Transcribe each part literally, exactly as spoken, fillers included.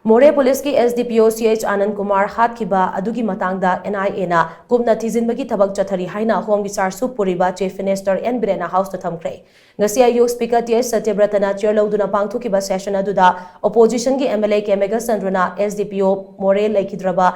ꯃꯣꯔꯦ ꯄꯨꯂꯤꯁꯀꯤ S D P O C H ꯑꯅꯟ Kumar ꯍꯥꯠꯈꯤꯕ ꯑꯗꯨꯒꯤ ꯃꯇꯥꯡꯗ N I A ꯅ ꯀꯨꯞꯅ ꯊꯤꯖꯤꯟꯕꯒꯤ ꯊꯕꯛ ꯆꯠꯊꯔꯤ ꯍꯥꯏꯅ Home Research ꯁꯨ ꯄꯨꯔꯤꯕ Chief Minister N ꯕꯤꯔꯦꯟꯅ House ꯇ ꯊꯝꯈ꯭ꯔꯦ꯫ ꯉꯁꯤ ꯑꯌꯨꯛ Speaker T H ꯁꯇ꯭ꯌꯕ꯭ꯔꯇꯅ chair ꯂꯧꯗꯨꯅ ꯄꯥꯡꯊꯣꯛꯈꯤꯕ session ꯑꯗꯨꯗ opposition ꯒꯤ M L A ꯀꯦꯃꯦꯒ ꯆꯟꯗ꯭ꯔꯅ S D P O ꯃꯣꯔꯦ ꯂꯩꯈꯤꯗ꯭ꯔꯕ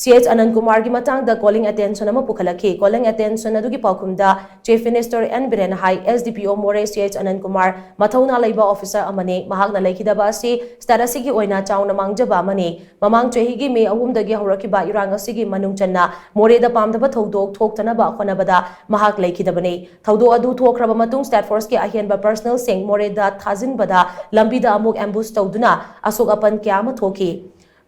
C H ꯑꯅꯟ ꯀꯨꯃꯥꯔꯒꯤ ꯃꯇꯥꯡꯗ calling attention ꯑꯃ ꯄꯨꯈꯠꯂꯛꯈꯤ꯫ Calling attention ꯑꯗꯨꯒꯤ ꯄꯥꯎꯈꯨꯝꯗ Chief Minister N ꯕꯤꯔꯦꯟꯅ ꯍꯥꯏ, S D P O ꯃꯣꯔꯦ C H ꯑꯅꯟ ꯀꯨꯃꯥꯔ ꯃꯊꯧꯅꯥ ꯂꯩꯕ officer ꯑꯃꯅꯤ꯫ ꯃꯍꯥꯛꯅ ꯂꯩꯈꯤꯗꯕ ꯑꯁꯤ state ꯑꯁꯤꯒꯤ ꯑꯣꯏꯅ ꯆꯥꯎꯅ ꯃꯥꯡꯖꯕ ꯑꯃꯅꯤ꯫ ꯃꯃꯥꯡ ꯆꯍꯤꯒꯤ ꯃꯦ ꯑꯍꯨꯝꯗꯒꯤ ꯍꯧꯔꯛꯈꯤꯕ ꯏꯔꯥꯡ ꯑꯁꯤꯒꯤ ꯃꯅꯨꯡ ꯆꯟꯅ ꯃꯣꯔꯦꯗ ꯄꯥꯝꯗꯕ ꯊꯧꯗꯣꯛ ꯊꯣꯛꯇꯅꯕ ꯍꯣꯠꯅꯕꯗ ꯃꯍꯥꯛ ꯂꯩꯈꯤꯗꯕꯅꯤ꯫ ꯊꯧꯗꯣꯛ ꯑꯗꯨ ꯊꯣꯛꯈ꯭ꯔꯕ ꯃꯇꯨꯡ state force ꯀꯤ ꯑꯍꯦꯟꯕ personnel ꯁꯤꯡ ꯃꯣꯔꯦꯗ ꯊꯥꯖꯤꯟꯕꯗ ꯂꯝꯕꯤꯗ ꯑꯃꯨꯛ ambush ꯇꯧꯗꯨꯅ ꯑꯁꯣꯛ ꯑꯄꯟ ꯀꯌꯥ ꯑꯃ ꯊꯣꯛꯈꯤ꯫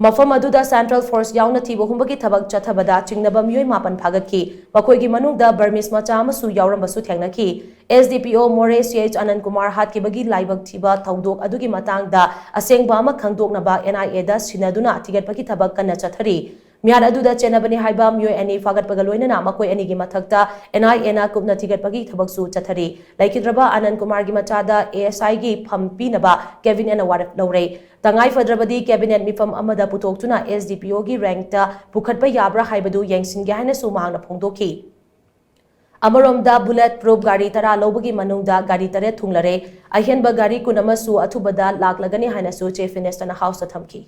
ꯃꯐꯝ ꯑꯗꯨꯗ central force ꯌꯥꯎꯅ ꯊꯤꯕ ꯍꯨꯝꯕꯒꯤ ꯊꯕꯛ ꯆꯠꯊꯕꯗ ꯆꯤꯡꯅꯕ ꯃꯤꯑꯣꯏ ꯃꯥꯄꯟ ꯐꯥꯒꯠꯈꯤ꯫ ꯃꯈꯣꯏꯒꯤ ꯃꯅꯨꯡꯗ Burmese ꯃꯆꯥ ꯑꯃꯁꯨ ꯌꯥꯎꯔꯝꯕꯁꯨ ꯊꯦꯡꯅꯈꯤ꯫ S D P O ꯃꯣꯔꯦ C H ꯑꯅꯟ ꯀꯨꯃꯥꯔ ꯍꯥꯠꯈꯤꯕꯒꯤ ꯂꯥꯏꯕꯛ ꯊꯤꯕ ꯊꯧꯗꯣꯛ ꯑꯗꯨꯒꯤ ꯃꯇꯥꯡꯗ ꯑꯁꯦꯡꯕ ꯑꯃ ꯈꯪꯗꯣꯛꯅꯕ N I A ꯗ ꯁꯤꯟꯅꯗꯨꯅ ꯊꯤꯒꯠꯄꯒꯤ ꯊꯕꯛ ꯀꯟꯅ ꯆꯠꯊꯔꯤ꯫ ꯃꯤꯍꯥꯠ ꯑꯗꯨꯗ ꯆꯦꯟꯅꯕꯅꯤ ꯍꯥꯏꯕ ꯃꯤꯑꯣꯏ ꯑꯅꯤ ꯐꯥꯒꯠꯄꯒ ꯂꯣꯏꯅꯅ ꯃꯈꯣꯏ ꯑꯅꯤꯒꯤ ꯃꯊꯛꯇ N I A ꯅ ꯀꯨꯞꯅ ꯊꯤꯒꯠꯄꯒꯤ ꯊꯕꯛꯁꯨ ꯆꯠꯊꯔꯤ꯫ ꯂꯩꯈꯤꯗ꯭ꯔꯕ ꯑꯅꯟ ꯀꯨꯃꯥꯔꯒꯤ ꯃꯆꯥꯗ A S I ꯒꯤ ꯐꯝ ꯄꯤꯅꯕ cabinet ꯅ ꯋꯥꯔꯦꯞ ꯂꯧꯔꯦ꯫ ꯇꯉꯥꯏ ꯐꯗ꯭ꯔꯕꯗꯤ cabinet ꯃꯤꯐꯝ ꯑꯃꯗ ꯄꯨꯊꯣꯛꯇꯨꯅ S D P O ꯒꯤ rank ꯇ ꯄꯨꯈꯠꯄ ꯌꯥꯕ꯭ꯔꯥ ꯍꯥꯏꯕꯗꯨ ꯌꯦꯡꯁꯤꯟꯒꯦ ꯍꯥꯏꯅꯁꯨ ꯃꯍꯥꯛꯅ ꯐꯣꯡꯗꯣꯛꯈꯤ꯫ ꯑꯃꯔꯣꯝꯗ, bullet proof ꯒꯥꯔꯤ ꯇꯔꯥ ꯂꯧꯕꯒꯤ ꯃꯅꯨꯡꯗ ꯒꯥꯔꯤ ꯇꯔꯦꯠ ꯊꯨꯡꯂꯔꯦ꯫ ꯑꯍꯦꯟꯕ ꯒꯥꯔꯤ ꯀꯨꯟ ꯑꯃꯁꯨ ꯑꯊꯨꯕꯗ ꯂꯥꯛꯂꯒꯅꯤ ꯍꯥꯏꯅꯁꯨ Chief Minister ꯅ House ꯇ ꯊꯝꯈꯤ꯫